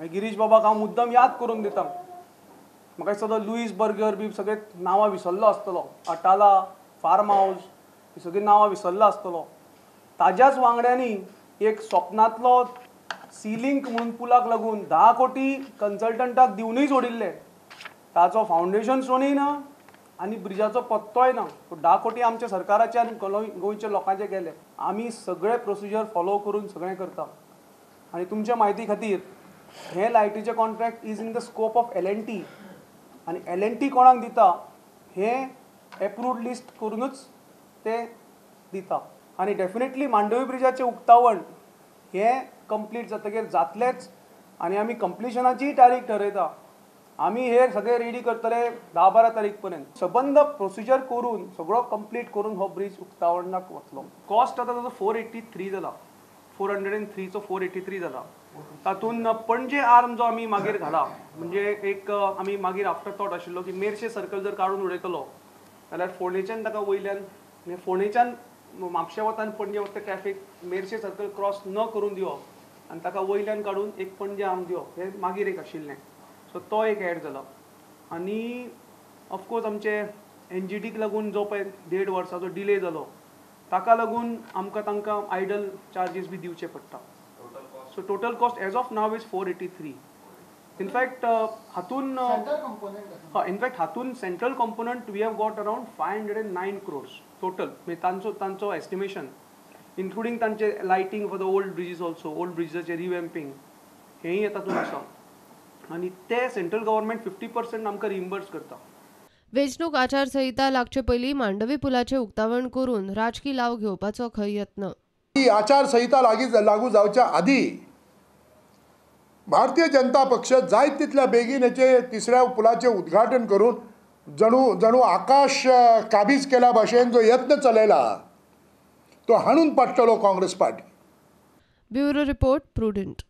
गिरीश बाबाक हांव मुद्दम याद करून दिता, म्हाका दिसता तो लुईस बर्गर बी सगळे नांवां विसरलो आसतलो, अटाला फार्म हावज ही सगळीं नांवां विसरलो आसतलो. ताज्याच वांगड्यांनी एक स्वप्नांतलो सी लिंक म्हणून पुलाक लागून 10 कोटी कन्सल्टंटाक दिवनूय सोडिल्ले. ताचो फावंडेशन स्टोनूय ना आनी ब्रिजाचो पत्तोय ना. पूण 10 कोटी आमच्या सरकाराचे आनी गोंयच्या लोकांचे गेले. आमी सगळे प्रोसिजर फॉलो करून सगळें करता. आनी तुमच्या म्हायती खातीर हें लायटीचें contract is in the scope of L&T आनी L&T कोणाक दिता हें एप्रूव्ड लिस्ट करूनच ते दिता. आनी डेफिनेटली मांडवी ब्रिजाचें उक्तावण हें कंप्लीट जातकीर जातलेंच आनी आमी कंप्लिशनाचीय तारीख ठरयता. आमी हे सगळे रेडी करतले 10-12 तारीख पर्यंत. सबंद प्रोसिजर करून सगळो कंप्लीट करून हो ब्रिज उक्तावणाक वतलो. कॉस्ट आतां ताचो 483 जाला, 403चो 483 जाला. तातूंत पणजे आर्म जो आमी मागीर घाला, म्हणजे एक आमी मागीर आफ्टर थॉट आशिल्लो की मेरशे सर्कल जर काडून उडयतलो जाल्यार फोंडेच्यान ताका वयल्यान, म्हणजे फोंडेच्यान म्हापशे वता आनी पणजे वता ट्रॅफिक मेरशे सर्कल क्रॉस न करून दिवप आनी ताका वयल्यान काडून एक पणजे आर्म दिवप हें मागीर एक आशिल्लें. सो तो एक एड जाला. आनी ऑफकोर्स आमचे NGTक लागून जो पळय 1.5 वर्साचो डिले जालो ताका लागून आमकां तांकां आयडल चार्जीस बी दिवचे पडटा. So total cost as of now is 483. In fact हातून इनफॅक्ट हातून central component we have got around 509 crores total. म्हणजे तांचो तांचो एस्टिमेशन इन्क्लुडींग तांचे lighting for the old bridges also, old ब्रिजीसाचे रिवॅम्पिंग हेंय तातूंत आसा. आनी ते सेंट्रल गव्हर्मेंट 50% आमकां रिइम्बर्स करता. वेंचणूक आचारसंहिता लागचे पयलीं मांडवी पुलाचें उक्तावण करून राजकी लाव घेवपाचो खंय यत्न. ही आचारसंहिता लागू जावच्या आदी भारतीय जनता पक्ष जायत तितल्या बेगीन हेचे तिसऱ्या पुलाचें उद्घाटन करून जणू आकाश काबीज केल्या भाशेन जो यत्न चलयला तो हाणून पाडटलो Congress party. Bureau report, Prudent.